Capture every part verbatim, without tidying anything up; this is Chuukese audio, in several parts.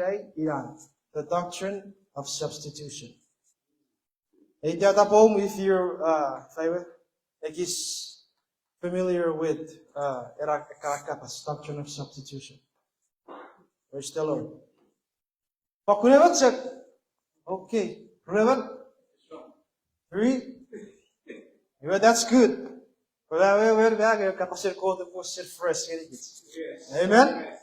today, ina the doctrine of substitution. Ita tapom if you're, uh, if I were, like, is familiar with, uh, era ka kapas doctrine of substitution. Praise the Lord. Pokun ewe chok. Okay. Ruemon. Three. Iwe, that's good. Pwe ewe, ewe, ewe, ewe kapasen Kot epwe sen fresh ngenikich. Amen.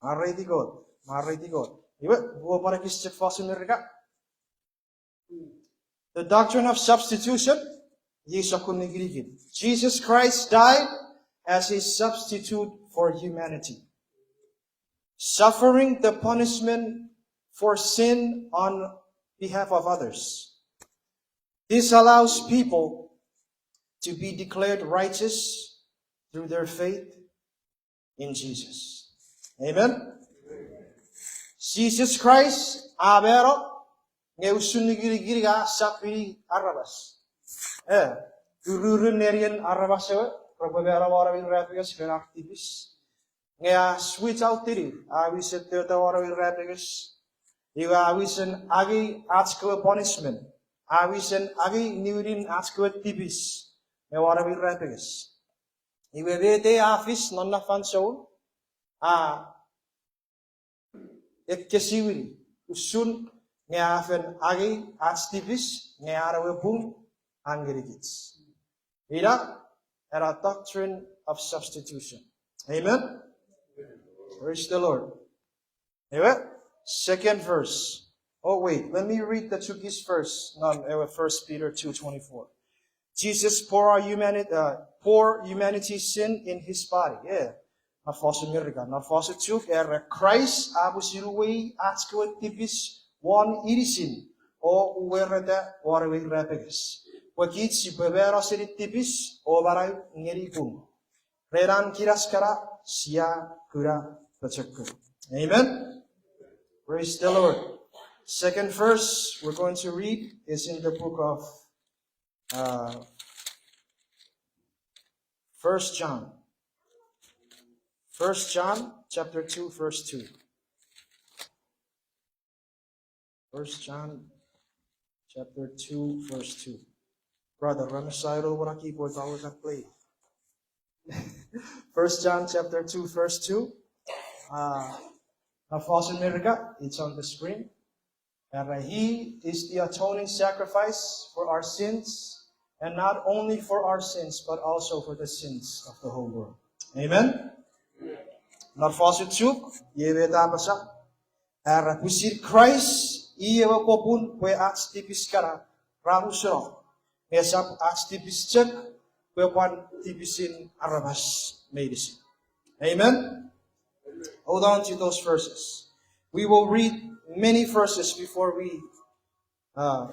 Mwareiti Kot. Mwareiti Kot. Iwe, uwa pwan ekis chok fosun Merika. The doctrine of substitution, iei sokkun nikinikin. Jesus Christ died as a substitute for humanity, suffering the punishment for sin on behalf of others. This allows people to be declared righteous through their faith in Jesus. Amen? Jesus Christ a mano, nge usun nikinikin a sapini aramas. E, ururun nenien aramas ewe, repwe mano won ewe irapenges ren ar tipis. Nge a switch out tini, a wisen tota won ewe irapenges. Iwe a wisen angei ach kewe punishment. A wisen angei niwinin ach kewe tipis me won ewe irapenges. Iwe met a fis non na fansoun, a ekkesiwini usun nge a fen angei ach tipis nge an ewe pung a ngenikich. Ina, ena doctrine of substitution. Amen? Praise the Lord. Ewe, second verse. Oh, wait, let me read the Chuukese verse. Non ewe First Peter two twenty-four. Jesus bore our humani-, uh, bore humanity's sin in his body. Yeah. Non fosun Merika, non fosun Chuuk, era Kraist a pwisin uwei ach kewe tipis won inisin, o uwereta won ewe irapenges, pwe kich sipwe mano seni tipis o manau ngeni pung. Ren an kinas kana sia kuna pochokun. Amen. Praise the Lord. Second verse we're going to read is in the book of, uh, First John. First John chapter two, verse two. First John chapter two, verse two. Brother, Ramesai, I don't wanna keep on talking that play. First John chapter two, verse two. Uh, non fosun Merika, it's on the screen. And, uh, he is the atoning sacrifice for our sins, and not only for our sins, but also for the sins of the whole world. Amen? Non fosun Chuuk, iei met a apasa. Era pwisin Kraist, i ewe popun pwe ach tipis kana ra museno, nge esap ach tipis chok, pwe pwan tipisin aramas meinisin. Amen? Hold on to those verses. We will read many verses before we, uh,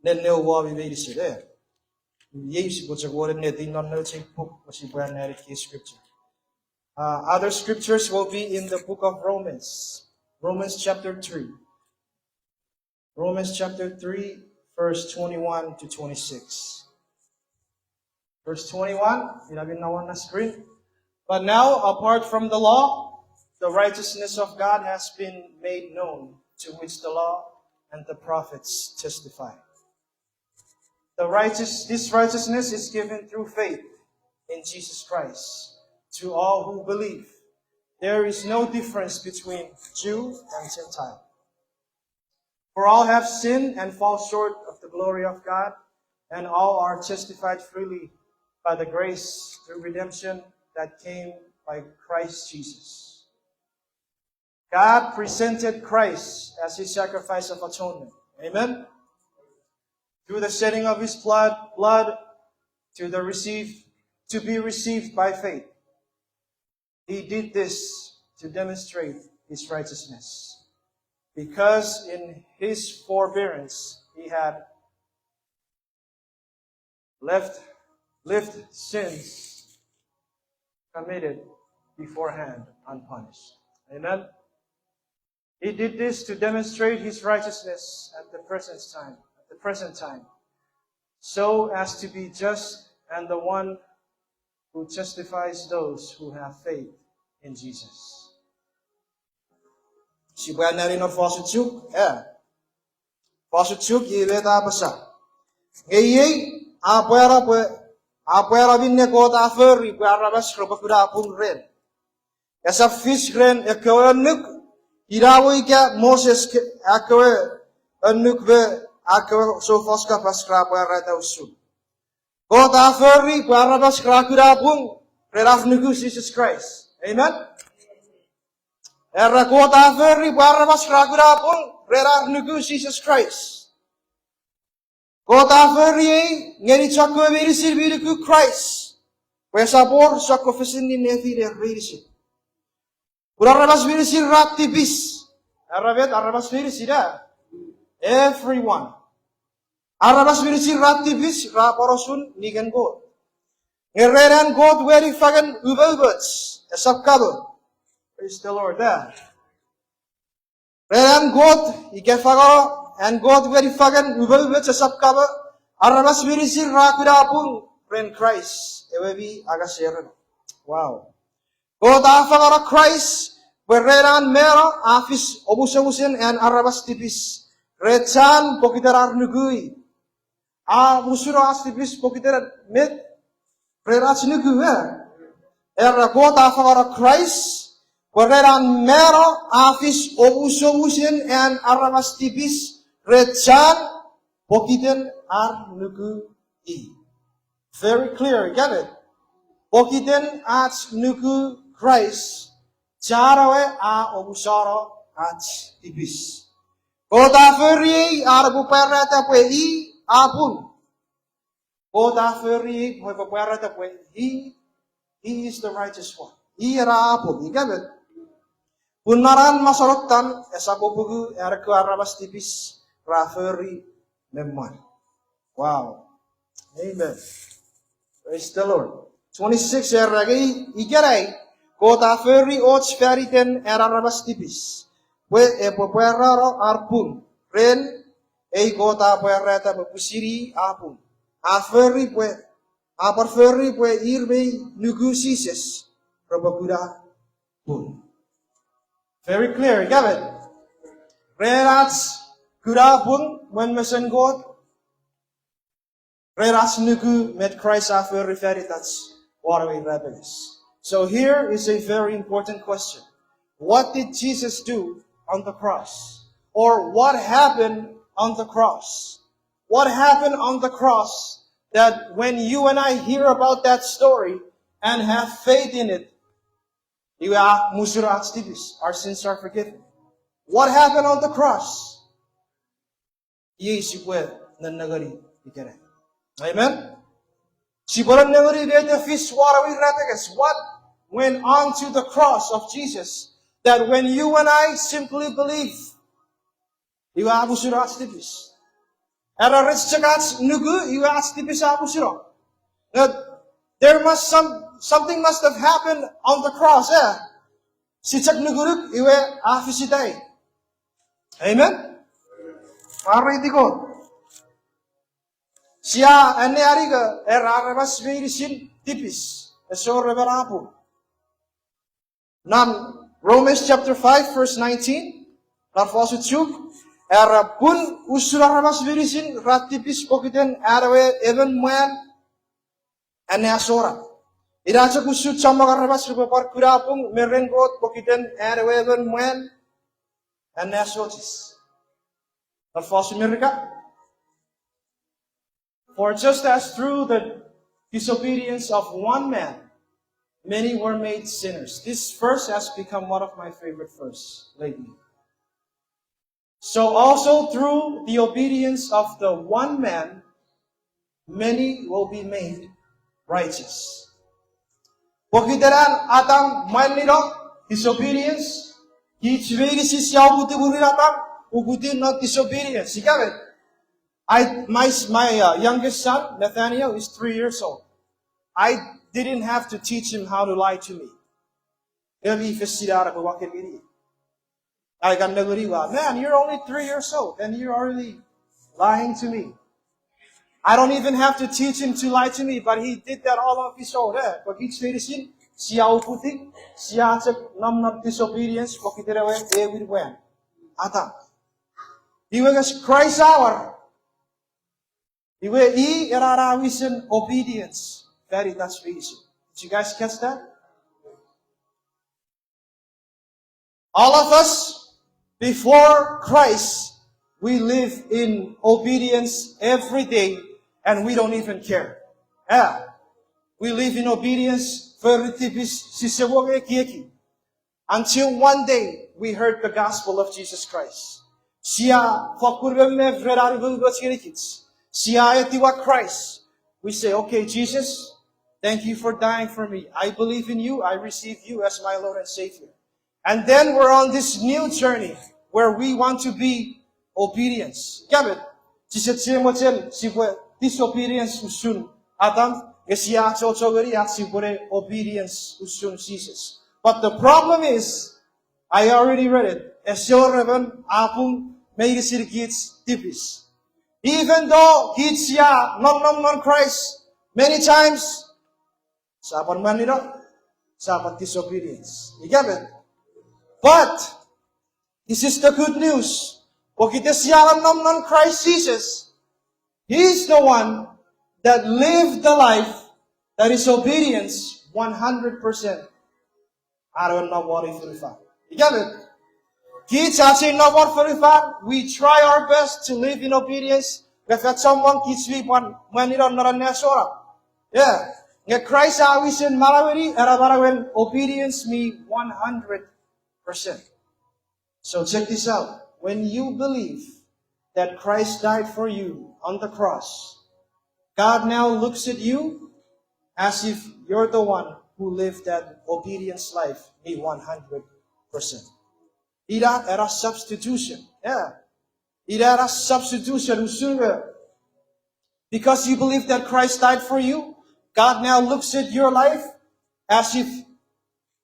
nennewomi meinisin. Eh. Iei sipwe chok wor ennetin non nouch ei puk, pwe sipwe anneani key scripture. Uh, other scriptures will be in the book of Romans, Romans chapter three. Romans chapter three, verse twenty-one to twenty-six. Verse twenty-one, ina mi nawon na screen. But now, apart from the law, the righteousness of God has been made known, to which the law and the prophets testify. The righteous, this righteousness is given through faith in Jesus Christ to all who believe. There is no difference between Jew and Gentile. For all have sinned and fall short of the glory of God, and all are justified freely by the grace through redemption that came by Christ Jesus. God presented Christ as his sacrifice of atonement. Amen? Through the shedding of his blood, blood to the receive, to be received by faith. He did this to demonstrate his righteousness, because in his forbearance he had left, left sins committed beforehand unpunished. Amen? He did this to demonstrate his righteousness at the present time, at the present time, so as to be just and the one who justifies those who have faith in Jesus. Sipwe anneani non fosun Chuuk, e. Fosun Chuuk iei met a apasa. Nge iei, a pwano pwe, a pwano minne Kot a fori pwe aramas repwe kuna pung ren. Esap fis ren ekkewe annuk, ina mo ika Moses ke-, ekkewe annuk me ekkewe soufos kapas ra pwarata usun. Kot a fori pwe aramas ra kuna pung ren ar nuku Jises Kraist. Amen? Era Kot a fori pwe aramas ra kuna pung ren ar nuku Jises Kraist. Kot a fori ei ngeni chokkewe meinisin mi nuku Kraist. Pwe esap wor sokko fesin ni nefiner meinisin. Pun aramas meinisin ra tipis. Era met aramas meinisin, a? Everyone. Aramas meinisin ra tipis, ra pwan usun ningen Kot. Nge ren an Kot we nifangen umoumoch, esap kamo. Praise the Lord, a? Ren an Kot, ika fangeno, an Kot we nifangen umoumoch esap kamo, aramas meinisin ra kuna pung ren Kraist, ewe mi angaseno. Wow. Kot a fangeno Kraist, pwe ren an mano a fis omusomusen an aramas tipis, ren chan pokiten ar nuku i. A musuno ach tipis pokiten met? Ren ach nuku, e. Era Kot a fangeno Kraist, pwe ren an mano a fis omusomusen an aramas tipis, ren chan pokiten ar nuku i. Very clear, ika met? Pokiten ach nuku Kraist, chan ewe a omusano ach tipis. Kot a fori ei an epwe pwarata pwe i a pung. Kot a fori ei pwe epwe pwarata pwe he, he is the righteous one. I ena a pung, ika met? Pun non an mosonottan esap apungu an ekkewe aramas tipis ra fori me mwan. Wow. Amen. Praise the Lord. Twenty-six era, nge ikenai, Kot a fori och fan iten an aramas tipis, pwe epwe pwarano ar pung ren ei Kot a pwarata pwe pwisin i a pung. A fori pwe, a pwan fori pwe ir mei nuku Jises repwe kuna pung. Very clear, ika met? Ren ach kuna pung mwen mesen Kot, ren ach nuku met Kraist a fori fan itach won ewe irapenges. So here is a very important question. What did Jesus do on the cross? Or what happened on the cross? What happened on the cross that when you and I hear about that story and have faith in it, iwe a musuno ach tipis, our sins are forgiven. What happened on the cross? Iei sipwe nennengeni ikenai. Amen? Sipwe nennengeni met a fis won ewe irapenges. What went on to the cross of Jesus that when you and I simply believe, iwe a musuno ach tipis. Era rech chok ach nuku, iwe ach tipis a musuno. That there must some, something must have happened on the cross, e. Si chok nukunuk, iwe a fisita i. Amen? Mwareiti Kot. Sia anneani ika era aramas meinisin tipis, ese wor emon a pung. Non Romans chapter five, verse nineteen, non fosun Chuuk, era pun usun aramas meinisin ra tipis pokiten an ewe emon mwan anneasonap, ina chok usun chommong aramas repwe pwan kuna pung me ren Kot pokiten an ewe emon mwan anneasochis. Non fosun Merika. For just as through the disobedience of one man, many were made sinners. This verse has become one of my favorite verse lately. So also through the obedience of the one man, many will be made righteous. Pokiten an Adam mwanino, disobedience, kich meinisin sia uputiw mwirin Adam, uputiw non disobedience. Ika met? I, my, my uh, youngest son, Nathaniel, is three years old. I didn't have to teach him how to lie to me. Emi fesina are pwe waken ngeni. I got nengeni wa, man, you're only three years old and you're already lying to me. I don't even have to teach him to lie to me, but he did that all of his own. Eh, pwe kich meinisin, sia uputiw, sia chok nom non disobedience, pokiten ewe, ewin mwan. Adam. Iwe nge Kraist a war, iwe i ena a wisen obedience fan itach meinisin. Did you guys catch that? All of us, before Christ, we live in obedience every day, and we don't even care. Yeah. We live in obedience, fori tipis, sise wonge ekieki. Until one day, we heard the gospel of Jesus Christ. Sia fokkun memef ren an umoumoch ngenikich. Sia etiwa Kraist. We say, "Okay, Jesus, thank you for dying for me. I believe in you. I receive you as my Lord and Savior." And then we're on this new journey where we want to be obedience. Ika met, sise chiwen mochen sipwe disobedience usun Adam, nge sia achocho ngeni ach sipwene obedience usun Jises. But the problem is, I already read it. Ese wor emon a pung meinisin kich tipis. Even though kich sia nonnom non Christ, many times sia pwan mwanino, sia pwan disobedience. Ika met. But this is the good news. Pokiten sia nonnom non Christ Jesus, He is the one that lived the life that is obedience one hundred percent. Are we nom won fonufan? Ika met. Kich ach sipwe nom won fonufan, we try our best to live in obedience. Nge fan chommong kich mi pwan mwanino non anneasochis. Yeah. Nge Kraist a wisen manaueni, ena manauen obedience mi one hundred percent. So check this out. When you believe that Christ died for you on the cross, God now looks at you as if you're the one who lived that obedience life mi one hundred percent. Ina ena substitution. Yeah. Ina ena substitution usun nge, because you believe that Christ died for you, God now looks at your life as if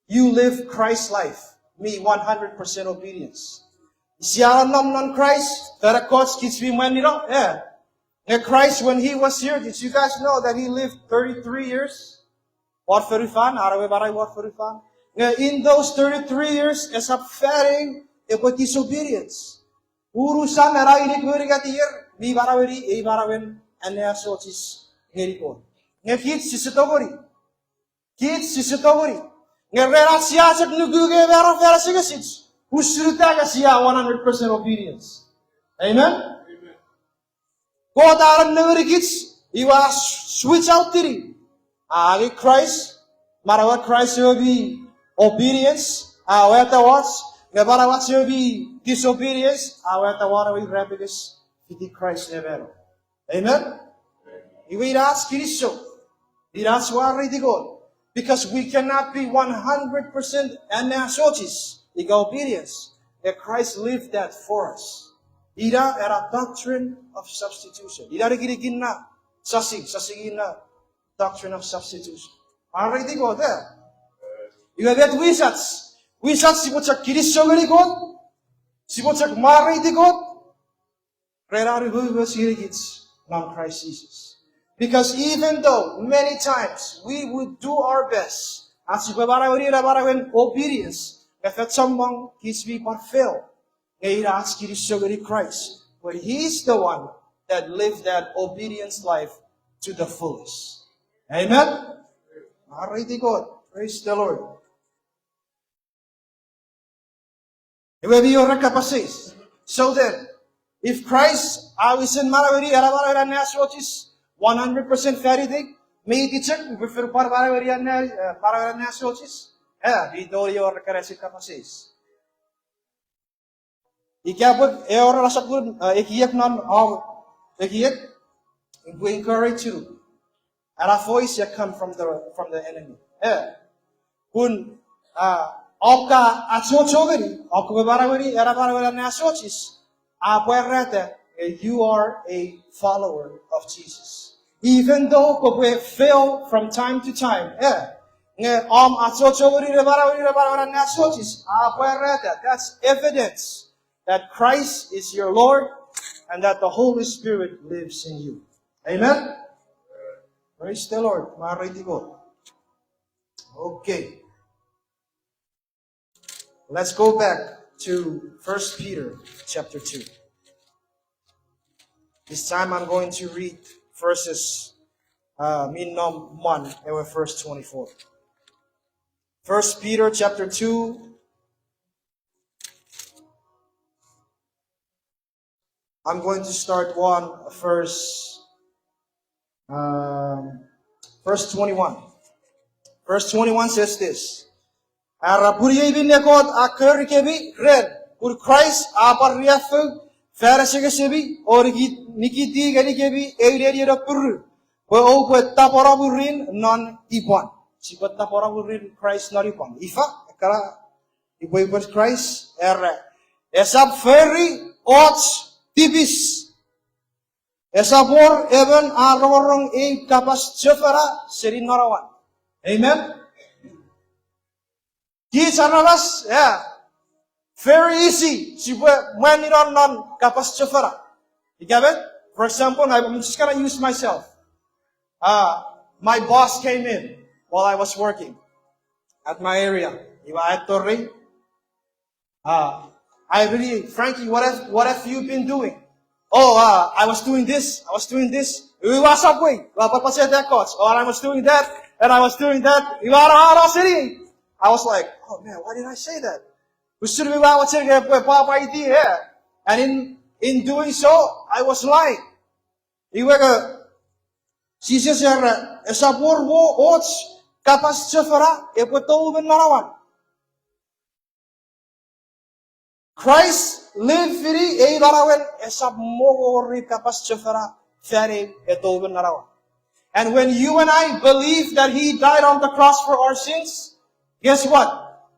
you live Christ's life, mi one hundred percent obedience. Sia nom non Christ, fan ekkoch kich mi mwanino, eh. Nge Christ, when he was here, did you guys know that he lived thirty-three years? Won fonufan, an ewe manau won fonufan. Nge in those thirty-three years, esap fan epwe disobedience. Unusan ena inik me unungat ier, mi manaueni ei manauen anneasochis ngeni Kot. Nge kich sise tongeni. Kich sise tongeni. Nge ren ach sia chok nuku nge mano fan asengesich, usun ita nge sia one hundred percent obedience. Amen? Kot a nengeni kich, iwe a switch out tini. A angei Kraist, manauen Kraist ewe mi obedience, a wata wach, nge manauach ewe mi disobedience, a wata won ewe irapenges fiti Kraist ne mano. Amen? Iwe ina ach kinisou. Ina ach mwareiti Kot. Because we cannot be one hundred percent anneasochis ika obedience. And Christ lived that for us. Ina ena doctrine of substitution. Ina nikinikin na sasing, sasingin na doctrine of substitution. Mwareiti Kot, eh? Iwe met wisach. Wisach sipwe chok kinisou ngeni Kot. Sipwe chok mwareiti Kot. Ren an umoumoch ngenikich non Christ Jesus. Because even though many times we would do our best, ach sipwe manaueni ena manauen obedience, nge fan chommong kich mi pwan fail. Nge ina ach kinisou ngeni Christ, when he is the one that lived that obedience life to the fullest. Amen? Mwareiti Kot. Praise the Lord. Iwe mi wor kapas eis. So then, if Christ a wisen manaueni ena manauen anneasochis one hundred percent fan itei, mei chok upwe fen pwan manaueni anne-, eh, manauen anneasochis? Eh, mi tongeni wor ekkana kapas eis. Ika pwe e wor ena sokkun, eh, ekiek non, eh, ekiek, upwe encourage you. Ena voice e come from the, from the enemy. Eh. Pun, ah, om ka achocho ngeni, om kopwe manaueni ena manauen anneasochis, a pwarata, eh, you are a follower of Jesus. Even though kopwe fail from time to time, eh, nge om achocho ngeni ne manaueni ena manauen anneasochis, a pwarata. That's evidence that Christ is your Lord and that the Holy Spirit lives in you. Amen? Praise the Lord. Mwareiti Kot. Okay. Let's go back to First Peter chapter two. This time I'm going to read verses, uh, mi nom one, ewe verse twenty-four. First Peter chapter two, I'm going to start one verse, um, verse twenty-one. Verse twenty-one says this. Era pun iei minne Kot a korikemi ren, pun Kraist a pwan riaffou fan asengesemi o niki-, nikiti ngenikemi eu nenien appiru, pwe oupwe tapweno mwirin non ipwan. Sipwe tapweno mwirin Kraist non ipwan. Ifa, ekkana ipwe ipwen Kraist, era, esap fori och tipis. Esap wor emon a rongorong ei kapas chofona seni manauan. Amen? Kich aramas, yeah. Very easy sipwe mwanino non kapas chofona. Ika met? For example, I'm just gonna use myself. Uh, my boss came in while I was working at my area. Iwe a tori, uh, I really, Frankie, what have, what have you been doing? Oh, uh, I was doing this, I was doing this. Iwe ua sapwe, ua papaseta ekkoch. Oh, and I was doing that, and I was doing that. Iwe a no, a no seni. I was like, oh man, why did I say that? Usun mi ua mochen nge epwe pwapwaiti, yeah. And in, in doing so, I was lying. Iwe ke, Jises era, esap wor wo och kapas chofona epwe tou me manauan. Christ live fini ei manauen esap mo wor ei kapas chofona fan ei e tou me manauan. And when you and I believe that he died on the cross for our sins, guess what?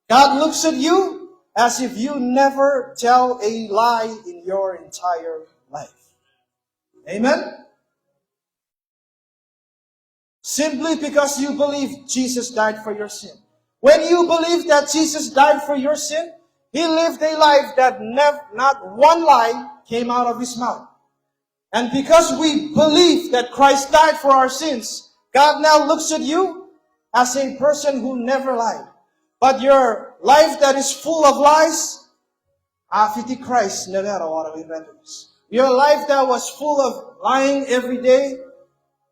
God looks at you as if you never tell a lie in your entire life. Amen? Simply because you believe Jesus died for your sin. When you believe that Jesus died for your sin, he lived a life that nev-, not one lie came out of his mouth. And because we believe that Christ died for our sins, God now looks at you as a person who never lied. But your life that is full of lies, a fiti Christ ne mano won ewe irapenges. Your life that was full of lying every day,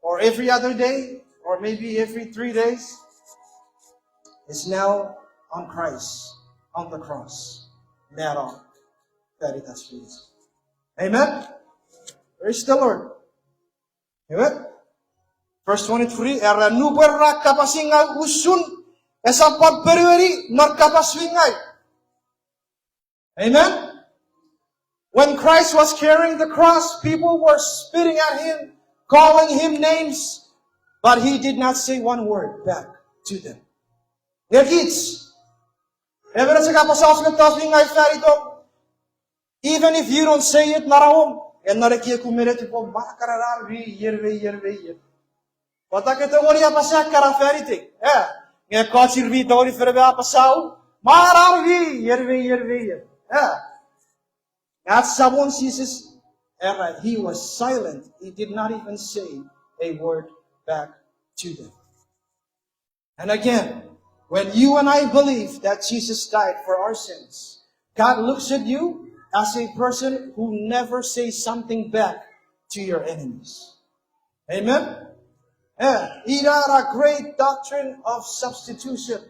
or every other day, or maybe every three days, is now on Christ, on the cross. Mano fan itach meinisin. Amen? Praise the Lord. Amen? Verse twenty-three, era nupwen ra kapas ngau usun, esap pwan ponueni non kapas mi ngau. Amen? When Christ was carrying the cross, people were spitting at him, calling him names, but he did not say one word back to them. Nge kich, emon ese kapas aus mettoch mi ngau fan itom, even if you don't say it non awom, nge non ekiekum me netipom, ma kana ar mi ier me ier me ier. Pwata ke tongeni apasa kana fan itei, eh? Nge ekkoch ir mi tongeni fen me apasa, ma kana ar mi ier me ier me ier, eh? At Samon Jesus, era, he was silent. He did not even say a word back to them. And again, when you and I believe that Jesus died for our sins, God looks at you as a person who never says something back to your enemies. Amen? Eh, ina a great doctrine of substitution.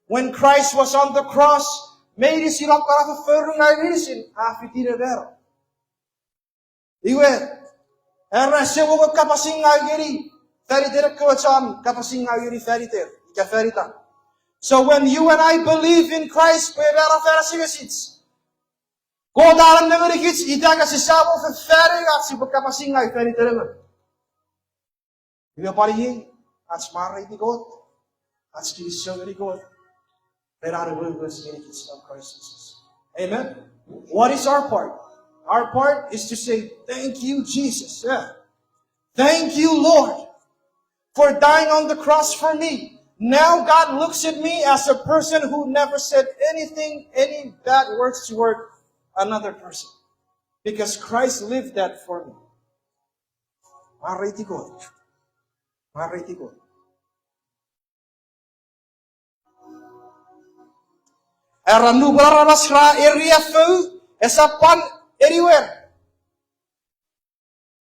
When Christ was on the cross, meinisin om kana fofforungau meinisin a fiti ne mano. Iwe, era ese wor kapas ngau ngeni fan iten ekkewe chon kapas ngau ngeni fan iter ika fan itan. So when you and I believe in Christ, pwe mano fan asengesich, Kot a nengeni kich ita nge sisamo fefani ach sipwe kapas ngau fan iten emon. Iwe pwan iei, ach mwareiti Kot, ach kinisou ngeni Kot ren an umoumoch ngeni kich non Christ Jesus. Amen? What is our part? Our part is to say, thank you, Jesus. Yeah. Thank you, Lord, for dying on the cross for me. Now God looks at me as a person who never said anything, any bad words toward another person, because Christ lived that for me. Mwareiti Kot. Mwareiti Kot. Era nupwen aramas ra eriafou, esap pwan anywhere.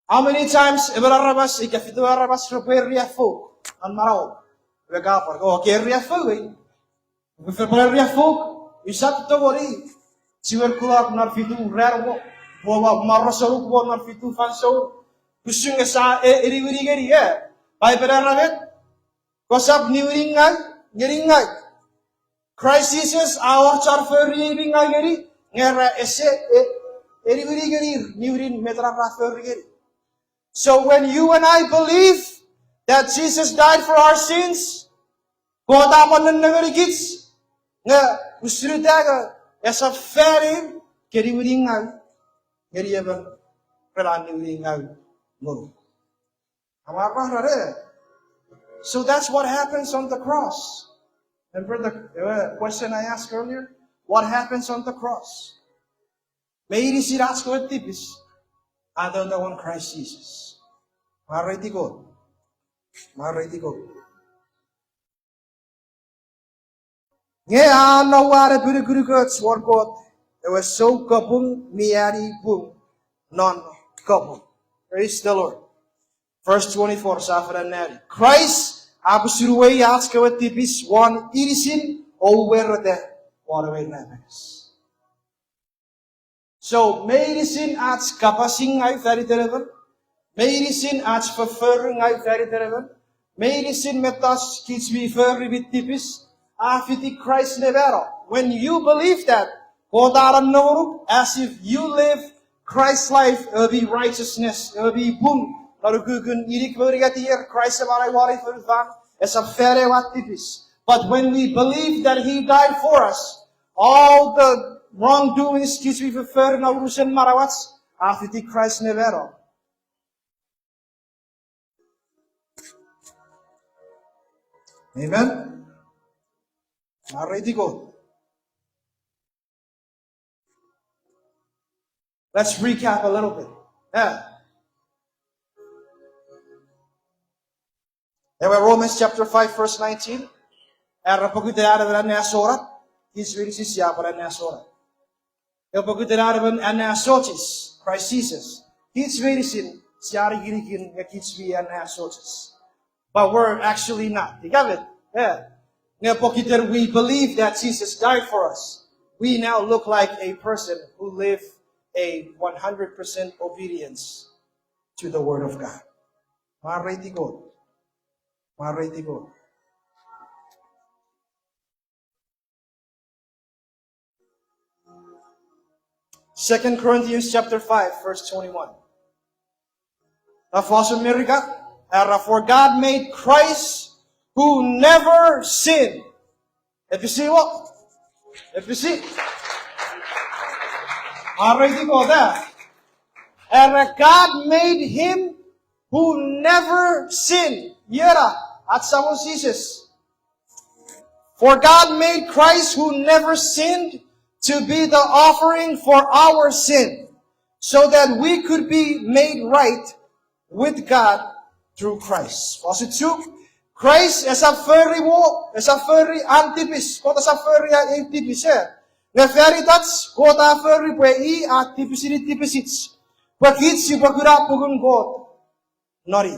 How many times emon aramas ika fitu aramas repwe eriafou non manauom? Iwe ka pwan, o, ke eriafou ei. Iwe fen pwan eriafou, usap tongeni chiwen kunok non fitu ran mo, pwe ua maroson mo non fitu fansoun. Usun nge sa e, eniwini ngeni, e. Paipen era met, kosap niwini ngau ngeni ngau. Kraist Jises a wor chon fori ei mi ngau ngeni, nge ra ese, e, eniwini ngenir niwinin met ra fori ngeni. So when you and I believe that Jesus died for our sins, Kot a pwan nennengeni kich, nge usun ita nge esap fan ir ke niwini ngau ngeni emon ren an niwini ngau ngonuk. Amwarar are. So that's what happens on the cross. Remember the, uh, question I asked earlier? What happens on the cross? Meinisin ach kewe tipis a tota won Christ Jesus. Mwareiti Kot. Mwareiti Kot. Nge a nouwan epinukunukoch won Kot, ewe soukapung mi ani pung non kapung. Praise the Lord. Verse twenty-four, sa fen anneani. Kraist a pwisin uwei ach kewe tipis won inisin o uwereta won ewe irapenges. So, meinisin ach kapas ngau fan iten emon, meinisin ach foffor ngau fan iten emon, meinisin mettoch kich mi fori mi tipis, a fiti Kraist ne mano. When you believe that, Kot a nonnom ngonuk, as if you live Christ's life, ewe mi righteousness, ewe mi pung, non ukukun inik me unungat ier Kraist a manau won ei fonufan, esap fan ewe tipis. But when we believe that he died for us, all the wrongdoings kich mi fofori non unusen manauach, a fiti Kraist ne mano. Amen. Mwareiti Kot. Let's recap a little bit. Yeah. Ewe Romans chapter five, verse nineteen. Era pokiten an emon anneasonap, kich meinisin sia pwan anneasonap. Ewe pokiten an emon anneasochis, Christ Jesus, kich meinisin sia nikinikin nge kich mi anneasochis. But we're actually not. Ika met? Yeah. Nge pokiten we believe that Jesus died for us, we now look like a person who live a one hundred percent obedience to the word of God. Mwareiti Kot. Mwareiti Kot. Second Corinthians chapter five, verse twenty-one. Na fosun Merika, era, "For God made Christ who never sinned." Episi wo? Episi? Mwareiti Kot, a? Era, "God made him who never sinned." Iera, ach Samon Jises. "For God made Christ who never sinned to be the offering for our sin, so that we could be made right with God through Christ." Fosun Chuuk, Kraist esap fori wo, esap fori an tipis, Kot esap fori an ei tipis, e. Nge fan itach, Kot a fori pwe i a tipisini tipisich, pwe kich sipwe kuna pungun Kot non i.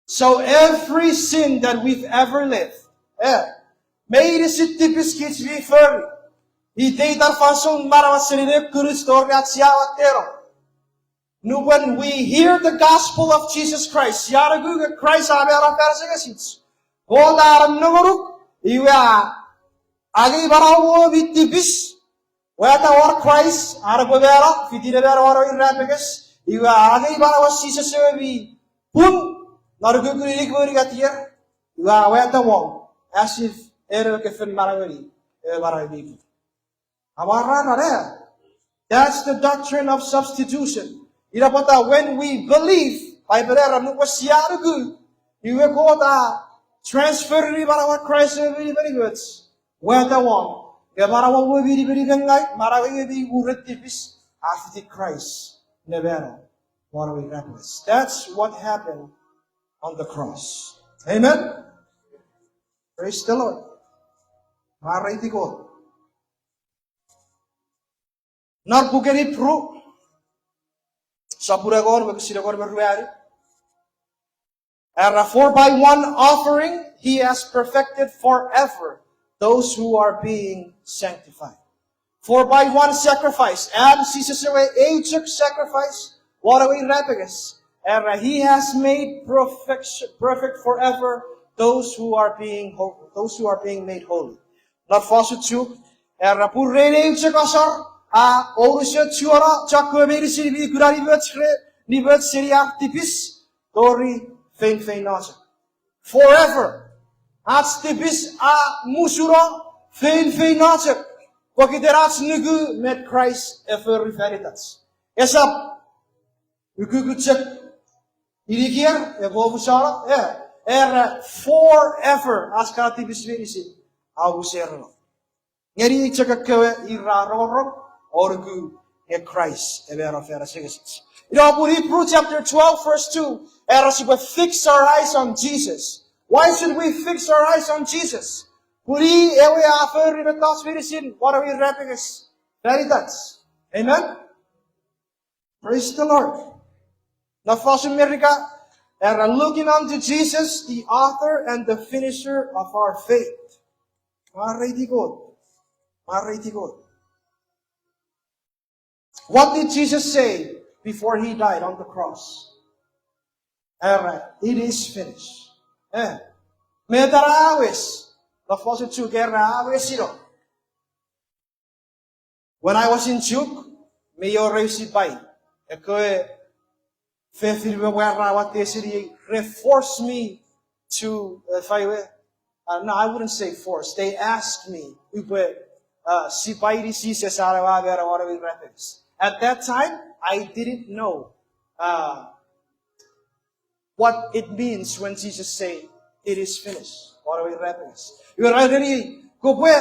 So every sin that we've ever lived, e, meinisin tipis kich mi fori, iteitan fansoun manauach seni ne kunuch tori ach sia watteno. Nupwen we hear the gospel of Jesus Christ, sia nuku nge Kraist a mano fan asengesich, Kot a nonnom ngonuk, iwe a angei manau mi tipis, wata won Kraist, an epwe mano, fiti ne mano won ewe irapenges, iwe a angei manauan Jises ewe mi pung, non ukukun inik me unungat ier, iwe a wata won, as if en ewe ke fen manaueni ewe manau mi pung. Amwarar, e? That's the doctrine of substitution. Ina pwata when we believe, Paipen era nupwen sia nuku, iwe Kot a transferini manauan Kraist ewe mi nimenimoch, wata won, nge manauan we mi nimenimoch, manauan we mi uren tipis, a fiti Kraist ne mano won ewe irapenges. That's what happened on the cross. Amen? Praise the Lord. Mwareiti Kot. Non puken Ipru, sopun engon, wokisin engon me ruanu. Era, for by one offering he has perfected forever those who are being sanctified. For by one sacrifice, an Jises ewe eu chok sacrifice won ewe irapenges, era, he has made perfection, perfect forever those who are being ho-, those who are being made holy. Non fosun Chuuk, era, pun ren eu chok asor a onusochuno chokkewe meinisin mi kuna nimoch re, nimoch seni ar tipis tori feinfeino chok. Forever. Ach tipis a musuno feinfeino chok pokiten ach nuku met Kraist e fori fan itach. Esap ukukun chok inikier epwe omusano, e, era forever ach kana tipis meinisin a omusereno. Ngeni chok ekkewe ir ra rongorong o nuku nge Kraist e mano fan asengesich. Ina popun Hebrew chapter twelve, verse two, era sipwe fix our eyes on Jesus. Why should we fix our eyes on Jesus? Pun i ewe a fori mettoch meinisin won ewe irapenges fan itach. Amen? Praise the Lord. Non fosun Merika, era, looking unto Jesus, the author and the finisher of our faith. Mwareiti Kot. Mwareiti Kot. What did Jesus say before he died on the cross? Era, it is finished. Eh. Met a wes? Non fosun Chuuk era a wesino. When I was in Chuuk, mi wor eu sipai. Ekkewe fefin me mwan ra watte seni, they forced me to, uh, if I were, uh, no, I wouldn't say force. They asked me, upwe, uh, sipaini Jises an ewe a mano won ewe irapenges. At that time, I didn't know, uh, what it means when Jesus say, it is finished. Won ewe irapenges. Iwe ra ereniei, kopwe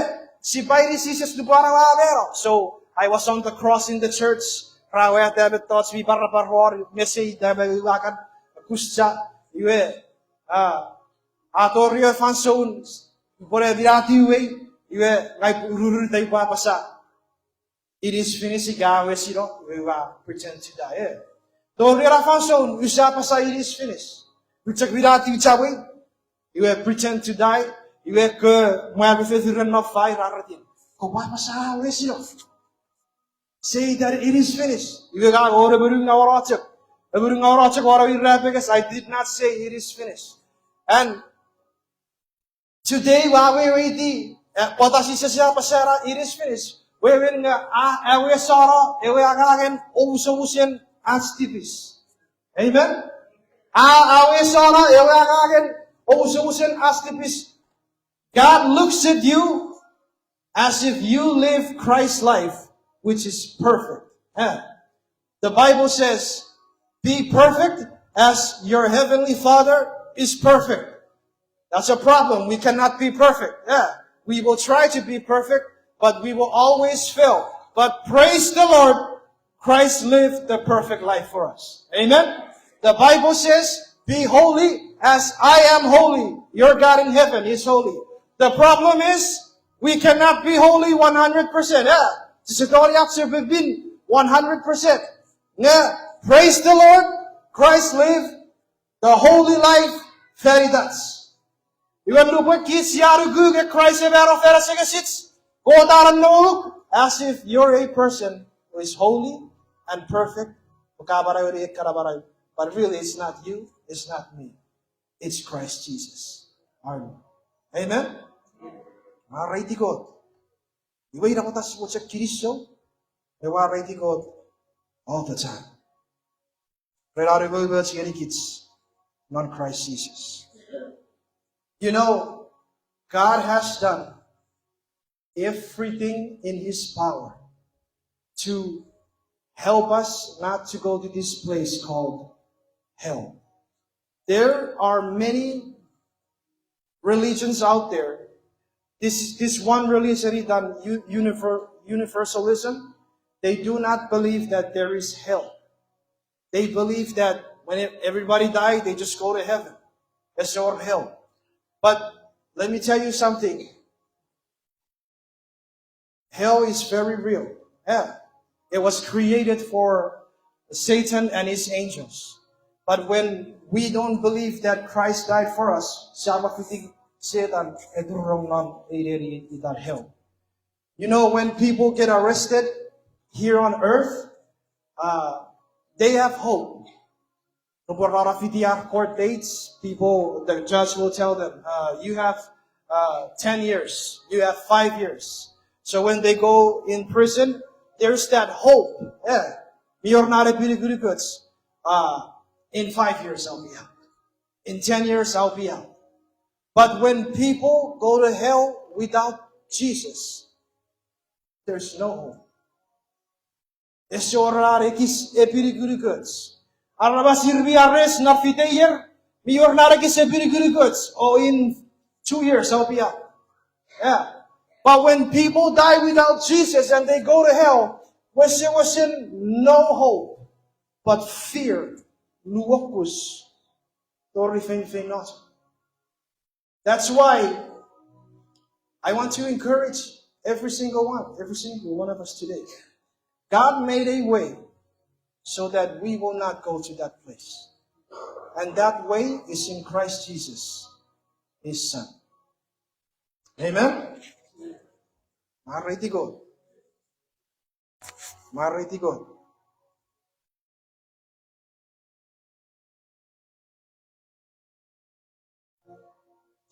sipaini Jises nupwen an ewe a mano. So, I was on the cross in the church. Ra wata mettoch mi parapar won mesei ta me ua kan kusa. Iwe, a, a tori ewe fansoun, upwene minatiw ei, iwe ngang upwe ururu ta upwe apasa, it is finished, ika a wesino, iwe ua pretend to die, eh. Tori ena fansoun, use apasa it is finished. Ua chok minatiw chamwei, iwe pretend to die, iwe ekkewe mwan me fefin ren non fai ra ereniei, kopwe apasa a wesino. Say that it is finished. Iwe ngang wor emonungawono chok. Emonungawono chok won ewe irapenges, I did not say it is finished. And today, ua weweiti, eh, pwata Jises a apasa it is finished. Wewen nge a awesano ewe angangen omusomusen ach tipis. Amen? A awesano ewe angangen omusomusen ach tipis. God looks at you as if you live Christ's life, which is perfect. Eh. The Bible says, be perfect as your heavenly Father is perfect. That's a problem. We cannot be perfect. Yeah. We will try to be perfect, but we will always fail. But praise the Lord, Christ lived the perfect life for us. Amen? The Bible says, be holy as I am holy. Your God in heaven is holy. The problem is, we cannot be holy one hundred percent. Yeah. Sise tongeni ach sipwe pin one hundred percent. Nge, praise the Lord, Christ lived the holy life fan itach. Iwe nupwen kich sia nuku nge Kraist e mano fan asengesich, Kot a nonnomuk as if you're a person who is holy and perfect, pwe ka manaueni ekkana manau. But really, it's not you, it's not me. It's Christ Jesus, our Lord. Amen? Mwareiti Kot. Iwe ina pwata sipwe chok kinisou, me mwareiti Kot all the time. Ren an umoumoch ngenikich non Christ Jesus. You know, God has done everything in his power to help us not to go to this place called hell. There are many religions out there. This, this one religion is an u-, univer-, universalism. They do not believe that there is hell. They believe that when e-, everybody die, they just go to heaven. That's or hell. But let me tell you something. Hell is very real. Yeah. It was created for Satan and his angels. But when we don't believe that Christ died for us, sia mwo fiti Setan e turong non ei neni itan hell. You know, when people get arrested here on earth, uh, they have hope. Nupwen ra fiti ar court dates, people, the judge will tell them, uh, you have, uh, ten years, you have five years. So when they go in prison, there's that hope. Yeah. Mi wor non epinukunukoch, uh, in five years I'll be out. In ten years I'll be out. But when people go to hell without Jesus, there's no hope. Ese wor ren ekis epinukunukoch. Aramas ir mi arrest non fite ier, mi wor ren ekis epinukunukoch, oh, in two years I'll be out. Yeah. But when people die without Jesus and they go to hell, wesewesen no hope, but fear, nuokus, tori feinfeino chok. That's why I want to encourage every single one, every single one of us today. God made a way so that we will not go to that place. And that way is in Christ Jesus, his son. Amen? Mwareiti Kot. Mwareiti Kot.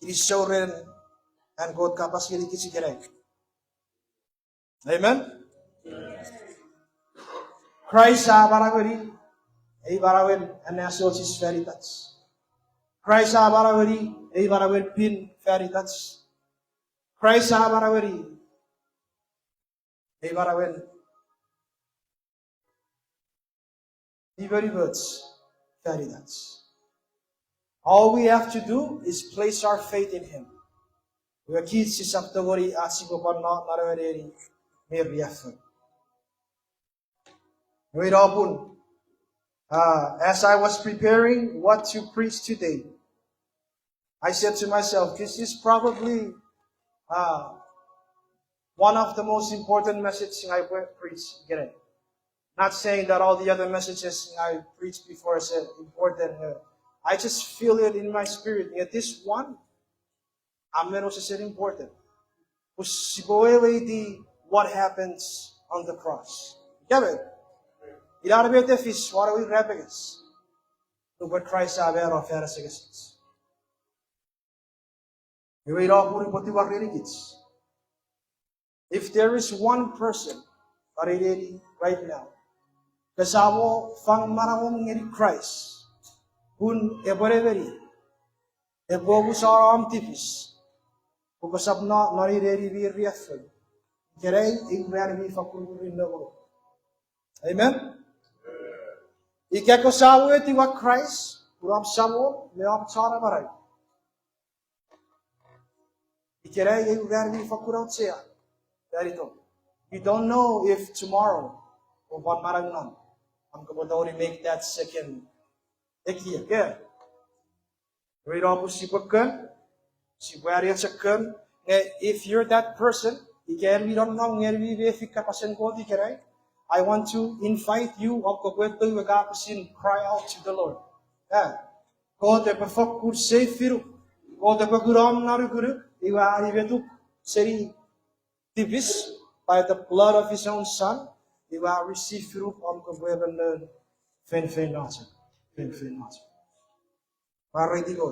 Kinisou ren an Kot kapas ngeni kich ikenai. Amen. Kraist a manaueni ei manauen anneasochis fan itach. Kraist a manaueni ei manauen pin fan itach. Kraist a manaueni ei manauen nimenimoch fan itach. All we have to do is place our faith in him. Iwe kich sisap tongeni ach sipwe pwan no manaueni me riaffou. Iwe ina popun, uh, as I was preparing what to preach today, I said to myself, this is probably, uh, one of the most important messages I pre- preach today. Not saying that all the other messages I preached before is, uh, important. Uh, I just feel it in my spirit that this one, a men osesen important. Pwe sipwe weweiti what happens on the cross. Ika met, ina met a fis won ewe irapenges nupwen Kraist a mano fan asengesich. Iwe ina popun upwe tingor ngenikich, if there is one person, are there right now, kosap mo fang manauom ngeni Kraist, pun epwe nemeni, epwe omusano om tipis, pwe kosap no non ei neni mi riaffou. Ikenai ei ran mi fakkun murinno ngonuk. Amen? Ika kosap etiwa Kraist pun om Samon me om Chon Amanau, ikenai ei ran mi fakkun auchea fan itom. You don't know if tomorrow or pwan manau non om kopwe tongeni make that second ekiek, e? Iwe ina popun sipwe kon, sipwe aneasochis kon, nge if you're that person, ika en mi nonnom ngeni mi mefi kapasen Kot ikenai, I want to invite you, om kopwe tou iwe ka pwisin cry out to the Lord. E, Kot epwe fokkun save-inuk, Kot epwe kun om non nukunuk, iwe a nimetuk seni tipis, by the blood of his own son, iwe a receive-inuk om kopwe emon noun feinfeino chok, feinfeino chok. Mwareiti Kot.